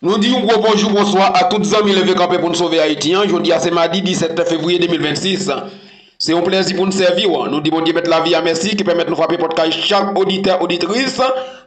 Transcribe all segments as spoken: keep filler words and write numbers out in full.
Nou di yon gwo bonjou, bonswa a tout zanmi Leve Kanpe pou n Sove Ayiti an. Jodi a se madi disèt fevriye de mil vennsis. Se yon plèzi pou n sèvi w. Nou di Bondye Mèt lavi a mèsi ki pèmèt nou frape pòt kay chak oditè, oditris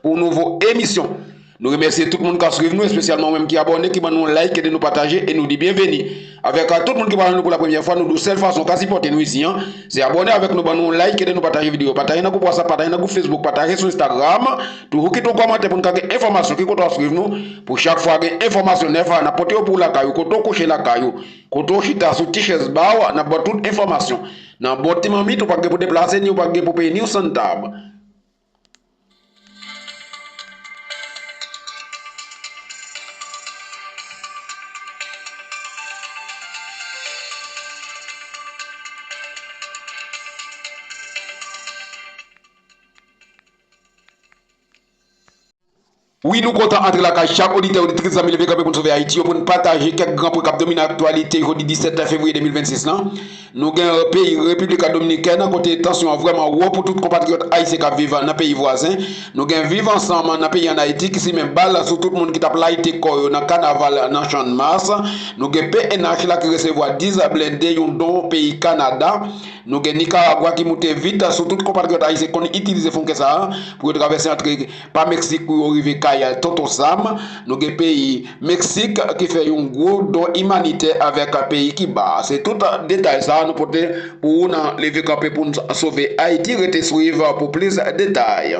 pou yon nouvo emisyon. Nou remèsye tout moun k ap swiv nou, espesyalman ou menm ki abòne, ki ban nou like, ede nou pataje, e nou di byenveni. Avèk a tout moun ki pral jwenn nou pou la premyè fwa, nou di w sèl fason w ka sipòte nou isi an, se abòne avèk nou, ban nou like, ede nou pataje videyo, pataje nan gwoup WhatsApp, pataje nan gwoup Facebook, pataje sou Instagram, toujou kite yon kòmantè pou n ka gen enfòmasyon ki kote w ap swiv nou, pou chak fwa gen enfòmasyon nèf, n ap pote yo pou w lakay ou, kote w kouche lakay ou, kote w chita sou ti chèz ba w, n ap ba w tout enfòmasyon. Nan bon ti manmit, ou pa gen pou deplase, ni ou pa gen pou peye, ni yon sèl tab. Wi, nou kontan antre lakay chak oditè, oditris, zanmi Leve Kanpe pou n Sove Ayiti yo, pou n pataje kèk gran pwen k ap domine aktyalite jodi disèt fevriye de mil vennsis lan. Nou gen peyi Repiblik Dominikèn, kote tansyon an vrèman wo pou tout konpatriyòt ayisyen k ap viv nan peyi vwazen. Nou gen Viv Ansanm nan peyi ann Ayiti ki simen bal sou tout moun ki t ap layite kò yo nan kanaval nan Channmas. Nou gen P N H la ki resevwa dis blende, yon don peyi Kanada. Nou gen Nikaragwa ki moute vit sou tout konpatriyòt ayisyen k konn itilize fwontyè sa a pou yo travèse antre pa Meksik pou yo rive kay Tonton Sam. Nou gen peyi Meksik ki fè yon gwo don imanitè avèk peyi Kiba. Se tout detay sa a nou pote pou ou nan Leve Kanpe pou n Sove Ayiti. Rete swiv pou plis detay.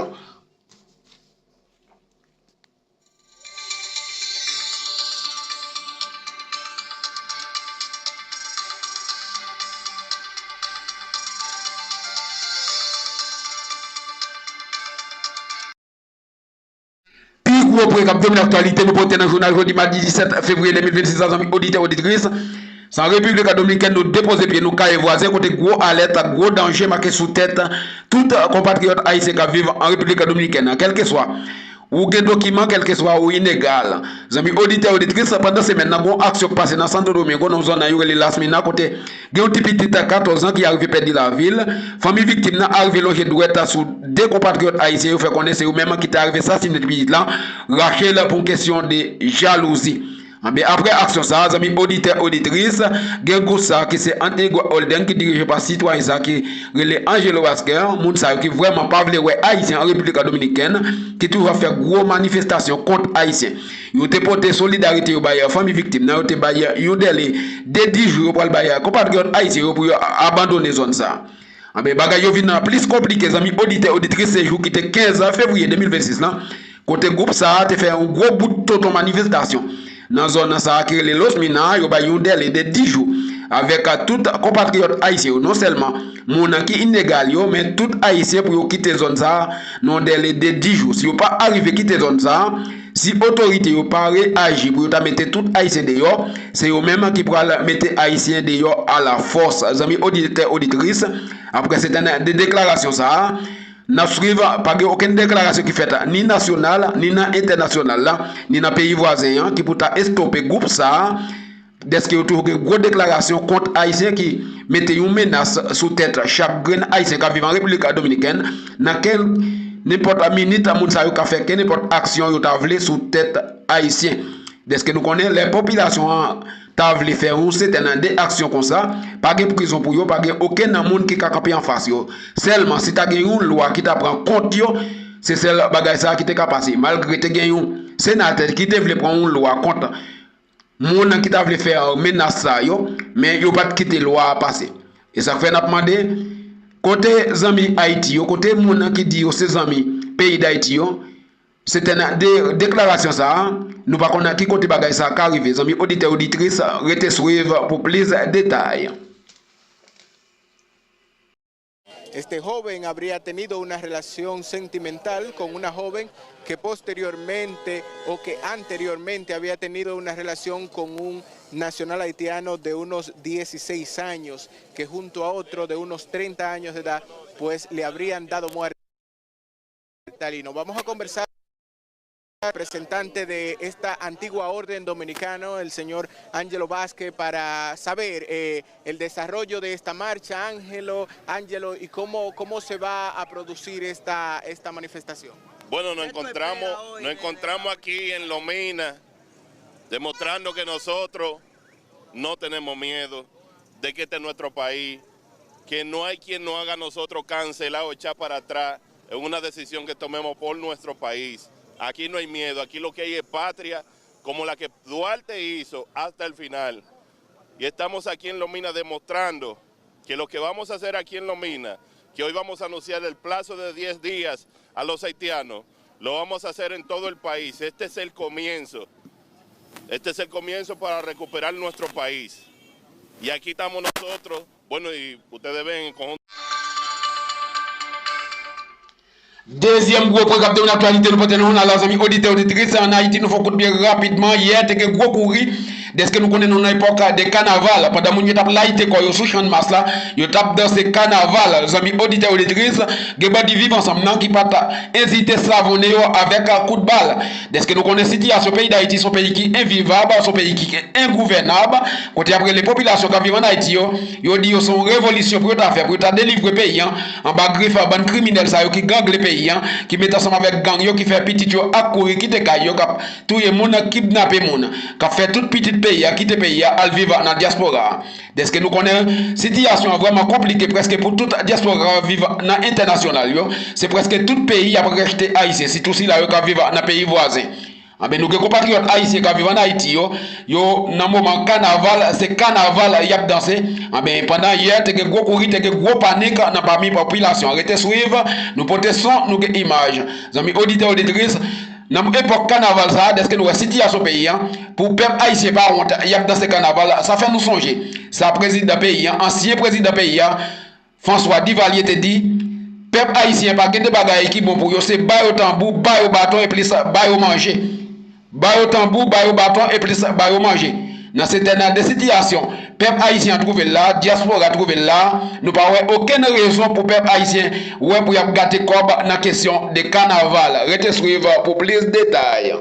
Pi gwo pwen k ap domine aktyalite nou pote nan jounal jodi madi disèt fevriye de mil vennsis la, zanmi oditè, oditris. San Repiblik Dominikèn, nou depoze pye nou kay vwazen, kote gwo alèt, gwo danje make sou tèt tout konpatriyòt ayisyen k ap viv an Repiblik Dominikèn. Kèlkeswa ou gen dokiman, kèlkeswa ou inegal. Zanmi oditè, oditris, pandan semèn nan, gen yon aksyon k pase nan Santo Domingo, nan zòn nan yo rele Las Minas, kote gen yon ti pitit katòz an ki arive pèdi lavi l. Fanmi viktim nan arive lonje dwèt sou de konpatriyòt ayisyen yo, fè konnen se yo menm ki te arive sasinen ti pitit la, rache l pou yon kesyon de jalouzi. Anben, apre aksyon sa a, zanmi oditè, oditris, gen gwoup sa a ki se Antigua Holding ki dirije pa sitwayen sa a ki rele Angelo Vasquez, moun sa yo ki vrèman pa vle wè Ayisyen an Repiblik Dominikèn, ki toujou ap fè gwo manifestasyon kont Ayisyen. Yo te pote solidarite yo bay fanmi viktim nan, yo te bay yon dèle de dis jou yo pral bay konpatriyòt ayisyen yo pou yo abandone zòn sa a. Anben, bagay yo vin plis konplike, zanmi oditè, oditris, se jou ki te kenz fevriye de mil vennsis lan, kote gwoup sa a te fè yon gwo bout tonton manifestasyon nan zòn sa a ki rele Los Minas, yo bay yon dèle de dis jou avèk tout konpatriyòt ayisyen yo, non sèlman moun ki inegal yo, men tout Ayisyen pou yo kite zòn sa a nan yon dèle de dis jou. Si yo pa arive kite zòn sa a, si otorite yo pa reyaji pou yo ta mete tout Ayisyen deyò, se yo menm ki pral mete Ayisyen deyò alafòs. Zanmi oditè, oditris, apre sèten de deklarasyon sa a, n ap swiv, pa gen okenn deklarasyon ki fèt, ni nasyonal, ni nan entènasyonal la, ni nan peyi vwazen an, ki pou ta estope gwoup sa a, dèske yo toujou gen gwo deklarasyon kont Ayisyen ki mete yon menas sou tèt chak grenn Ayisyen k ap viv an Repiblik Dominikèn. Nan kenn, nenpòt minit, moun sa yo ka fè kenn nenpòt aksyon yo ta vle sou tèt Ayisyen. Dèske nou konnen lè popilasyon an ta vle fè yon sèten de aksyon konsa, pa gen prizon pou yo, pa gen okenn moun ki ka kanpe anfas yo. Sèlman, si ta gen yon lwa ki ta pran kont yo, se sèl bagay sa a ki te ka pase. Malgre te gen yon senatè ki te vle pran yon lwa kont moun ki ta vle fè menas sa yo, men yo pa t kite lwa a pase. E sa k fè n ap mande, kote zanmi Ayiti yo, kote moun ki di yo se zanmi peyi Dayiti yo? Sèten de deklarasyon sa a, nou pa konn ki kote bagay sa a ka rive. Zanmi oditè, oditris, rete swiv pou plis detay. Este joven habría tenido una relación sentimental con una joven que posteriormente o que anteriormente había tenido una relación con un nacional haitiano de unos dieciséis años, que junto a otro de unos treinta años de edad, pues le habrían dado muerte. Talino. Vamos a conversar con el representante de esta antigua orden dominicana, el señor Angelo Vázquez, para saber eh, el desarrollo de esta marcha. Ángelo, Angelo, ¿y cómo, cómo se va a producir esta, esta manifestación? Bueno, nos encontramos, nos encontramos aquí en Lomina, Demostrando que nosotros no tenemos miedo, de que este es nuestro país, que no hay quien nos haga a nosotros cancelar o echar para atrás en una decisión que tomemos por nuestro país. Aquí no hay miedo, aquí lo que hay es patria, como la que Duarte hizo hasta el final. Y estamos aquí en Lomina demostrando que lo que vamos a hacer aquí en Lomina, que hoy vamos a anunciar el plazo de diez días a los haitianos, lo vamos a hacer en todo el país. Este es el comienzo. Este es el comienzo para recuperar nuestro país. Y aquí estamos nosotros. Bueno, y ustedes ven en conjunto. Dezyèm gwo pwen k ap domine aktyalite nou pote nan jounal la, zanmi oditè, oditris, ann Ayiti, nou fè yon kout pye rapidman. Yè, te gen gwo kouri, dèske nou konnen nou nan epòk de kanaval. Pandan moun yo t ap layite kò yo sou Channmas la, yo t ap danse kanaval. Zanmi oditè, oditris, gen bandi Viv Ansanm nan ki pa t ezite savonnen yo avèk kout bal. Dèske nou konnen sitiyasyon peyi Dayiti se yon peyi ki envivab, se yon peyi ki engouvènab, kote y ap rele popilasyon k ap viv ann Ayiti yo, yo di yo se yon revolisyon pou yo ta fè, pou yo ta delivre peyi an anba grif bann kriminèl sa yo ki gangle peyi an, ki met ansanm avèk gang yo, ki fè pitit yo ap kouri kite kay yo, k ap touye moun, kidnape moun, k ap fè tout pitit peyi a kite peyi a, al viv nan dyaspora a. Dèske nou konnen sitiyasyon an vrèman konplike prèske pou tout dyaspora k ap viv nan entènasyonal yo. Se prèske tout peyi y ap rejte Ayisyen, sitou sila yo k ap viv nan peyi vwazen. Anben, nou gen konpatriyòt ayisyen k ap viv ann Ayiti yo, yo nan moman kanaval, se kanaval y ap danse. Anben, pandan yè, te gen gwo kouri, te gen gwo panik nan pami popilasyon an. Rete swiv, nou pote son, nou gen imaj. Zanmi oditè, oditris, nan epòk kanaval sa a, dèske nou wè sitiyasyon peyi an, pou pèp ayisyen pa wont, y ap danse kanaval, sa fè nou sonje sa prezidan peyi an, ansyen prezidan peyi an, François Duvalier te di, pèp ayisyen pa gen de bagay ki bon pou yo, se ba yo tanbou, ba yo baton, e plis ba yo manje. Ba yo tanbou, ba yo baton, e plis ba yo manje. Nan se tènal de sitiyasyon pèp ayisyen an twouve l la, dyaspora twouve l la, nou pa wè okenn rezon pou pèp ayisyen wè pou y ap gate kòb nan kesyon de kanaval. Rete swiv pou plis detay.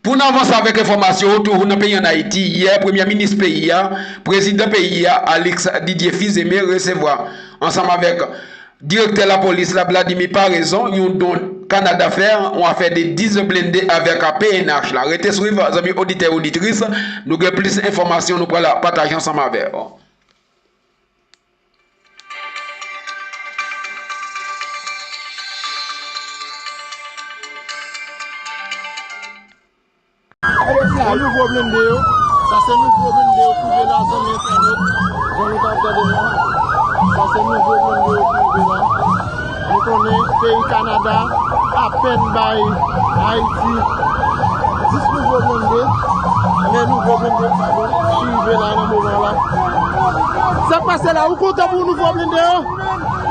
Pou n avanse avèk enfòmasyon yo, toujou nan peyi ann Ayiti, yè, premye minis peyi a, prezidan peyi a, Alix Didier Fils-Aimé, resevwa ansanm avèk direktè lapolis la, Vladimir Paraison, yon don Canada Fer, yon afè de diz blende avèk P N H la. Rete swiv, zanmi oditè, oditris, nou gen plis enfòmasyon nou pral pataje ansanm avè w. Sa nouvo blende yo. Sa se nouvo blende yo ki rive la, zanmi entènèt. Jan nou t ap gade la. Sa se nouvo blende yo ki rive la. Nou konnen peyi Kanada apèn bay Ayiti dis nouvo blende, men nouvo blende sa yo ki rive la nan moman la. Sa k pase la, ou kontan pou nouvo blende yo?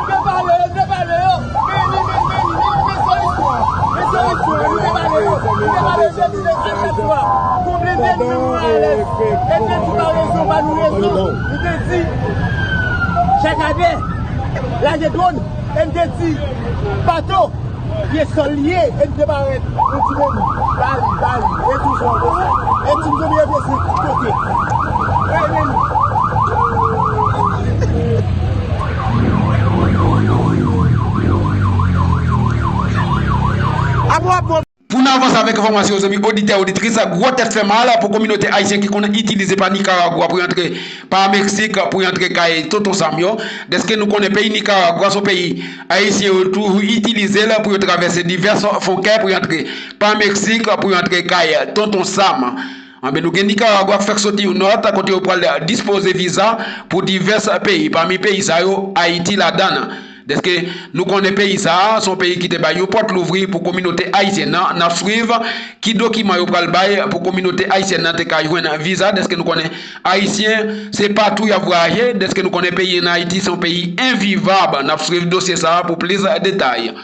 Debale yo, debale yo. Men li, men, men li, men, men se yon istwa. Men se yon istwa, nou debale yo. Nou debale yo depi le disèt fwa. Gon blende nou menm nou alèz. E te di pa rezon, ba nou rezon. Nou te di, chak ane, lage dwòn. E m te di, bato, pye sòl li ye, e m te parèt, nou di men, ba li, ba li, e toujou konsa. E ti m zonbi yo pye sou tout kote. Ey, men. Apre w ap bon. Pou n avanse avèk Avèk enfòmasyon, zanmi oditè, oditris, gwo tèt fè mal pou kominote ayisyen ki konn itilize pa Nikaragwa pou y antre pa Meksik pou y antre kay Tonton Sam yo. Dèske nou konnen peyi Nikaragwa se yon peyi ayisyen yo toujou itilize l pou yo travèse divès fwontiyè pou y antre pa Meksik pou y antre kay Tonton Sam. Anben, nou gen Nikaragwa k fèk soti yon nòt kote yo pral dispoze viza pou divès peyi. Pami peyi sa yo, Ayiti ladan l. Dèske nou konnen peyi sa a, se yon peyi ki te bay yon pòt louvri pou kominote ayisyèn nan. N ap swiv ki dokiman yo pral bay pou kominote ayisyèn nan te ka jwenn viza, dèske nou konnen ayisyen se patou y ap vwayaje, dèske nou konnen peyi ann Ayiti se yon peyi envivab. N ap swiv dosye sa a pou plis detay.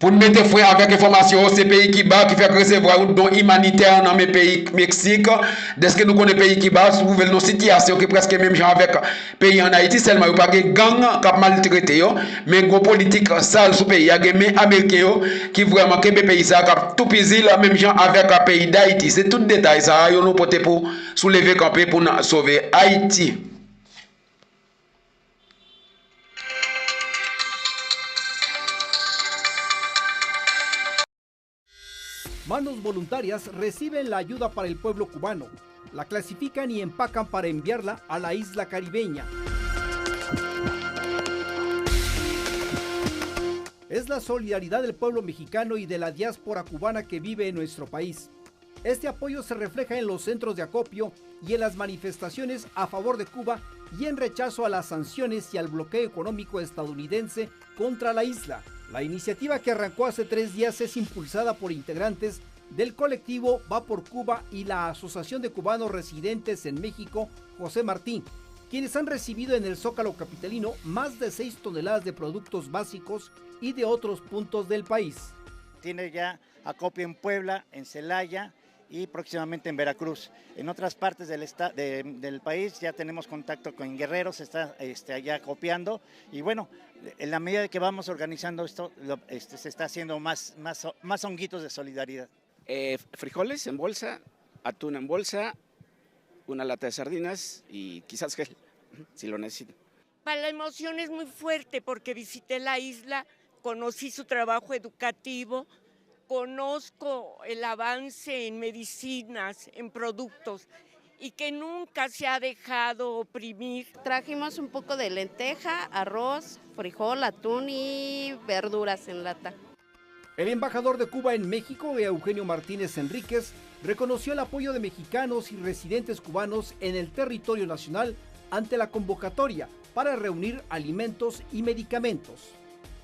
Pou n mete fren avèk enfòmasyon yo, se peyi Kiba ki fèk resevwa yon don imanitè nan men peyi Meksik. Dèske nou konnen peyi Kiba twouve l nan sitiyasyon ki prèske menm jan avèk peyi ann Ayiti, sèlman yo pa gen gang k ap maltrete yo. Men gwo politik sal sou peyi a, gen men ameriken yo ki vrèman kenbe peyi sa a k ap toupizi l menm jan avèk peyi Dayiti. Se tout detay sa a yo nou pote pou souleve kanpe pou n sove Ayiti. Manos voluntarias reciben la ayuda para el pueblo cubano, la clasifican y empacan para enviarla a la isla caribeña. Es la solidaridad del pueblo mexicano y de la diáspora cubana que vive en nuestro país. Este apoyo se refleja en los centros de acopio y en las manifestaciones a favor de Cuba y en rechazo a las sanciones y al bloqueo económico estadounidense contra la isla. La iniciativa, que arrancó hace tres días, es impulsada por integrantes del colectivo Va por Cuba y la Asociación de Cubanos Residentes en México, José Martín, quienes han recibido en el Zócalo capitalino más de seis toneladas de productos básicos y de otros puntos del país. Tiene ya acopio en Puebla, en Celaya y próximamente en Veracruz. En otras partes del esta-, de, del país ya tenemos contacto con Guerrero, se está, este, allá acopiando. Y bueno, en la medida de que vamos organizando esto, lo, este, se está haciendo más, más, más honguitos de solidaridad. Eh, frijoles en bolsa, atún en bolsa, una lata de sardinas y quizás gel, si lo necesitan. La emoción es muy fuerte porque visité la isla, conocí su trabajo educativo, conozco el avance en medicinas, en productos, y que nunca se ha dejado oprimir. Trajimos un poco de lenteja, arroz, frijol, atún y verduras en lata. El embajador de Cuba en México, Eugenio Martínez Enríquez, reconoció el apoyo de mexicanos y residentes cubanos en el territorio nacional ante la convocatoria para reunir alimentos y medicamentos.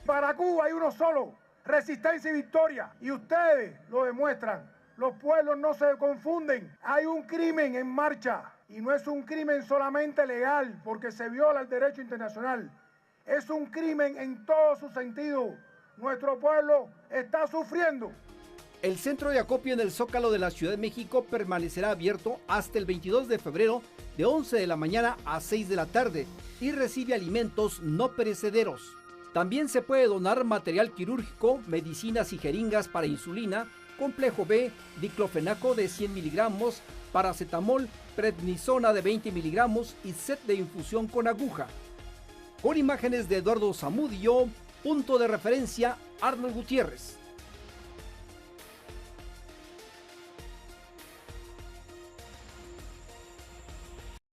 Para Cuba hay uno solo, resistencia y victoria, y ustedes lo demuestran. Los pueblos no se confunden. Hay un crimen en marcha, y no es un crimen solamente legal, porque se viola el derecho internacional. Es un crimen en todo su sentido. Nuestro pueblo está sufriendo. El centro de acopio en el Zócalo de la Ciudad de México permanecerá abierto hasta el veintidós de febrero de once de la mañana a seis de la tarde y recibe alimentos no perecederos. También se puede donar material quirúrgico, medicinas y jeringas para insulina, complejo B, diclofenaco de cien miligramos, paracetamol, prednisona de veinte miligramos y set de infusión con aguja. Con imágenes de Eduardo Zamudio, punto de referencia, Arnold Gutiérrez.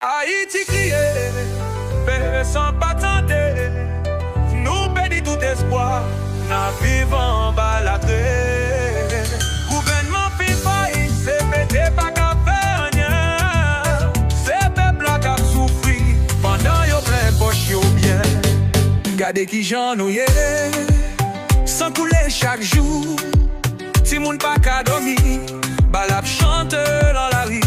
Ayiti kriye, pèsonn pa tande, nou pèdi tout espwa, n ap viv anba latrè. Gouvènman fin fay, C P T pa ka fè anyen, se pèp la k ap soufri, pandan yo plen pòch yo byen. Gade kijan nou ye, san koule chak jou. Timoun pa ka dòmi, bal ap chante nan lari.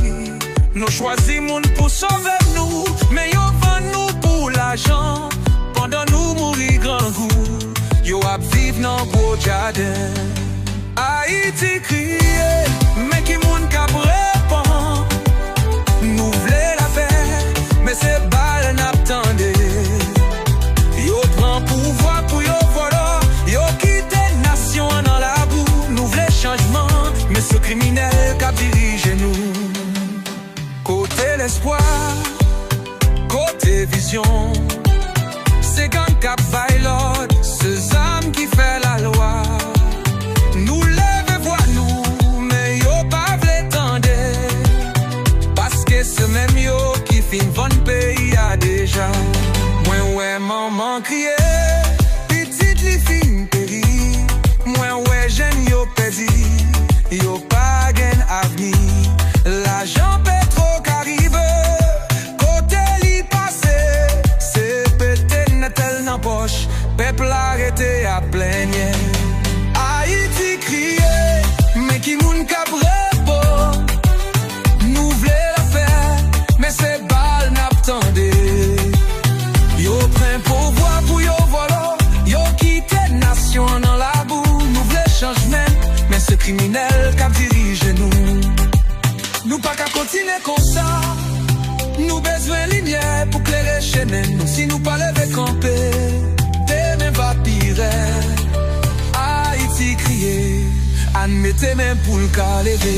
Nou chwazi moun pou sove nou, men yo vann nou pou lajan. Pandan nou mouri grangou, yo ap viv nan gwo jaden. Ayiti kriye, men ki moun k ap reponn? Nou vle lapè, men se bal n ap tande. Yo pran pouvwa pou yo vòlò, yo kite nasyon an nan labou. Nou vle chanjman, men se kriminèl k ap dirije nou. Kote lespwa? Kote vizyon? Se gang k ap bay lòd, se zam ki fè lalwa. Nou leve vwa nou, men yo pa vle tande. Paske se menm yo ki fin vann peyi a deja. Mwen wè manman kriye, pitit li fin peri. Mwen wè jèn yo pèdi, yo pa gen avni. Lajan Petro Karibe, kote li pase, se pete nètèl nan pòch. Pèp la rete ap plenyen. Ayiti kriye, men ki moun k ap reponn? Nou vle lapè, men se bal n ap tande. Yo pran pouvwa pou yo vòlò, yo kite nasyon an nan labou. Nou vle chanjman, men se kriminèl k ap dirije nou. Nou pa ka kontinye konsa. Nou bezwen limyè pou klere chemen nou. Si nou pa leve kanpe, demen va pi rèd. Ayiti kriye, ann mete men pou l ka leve.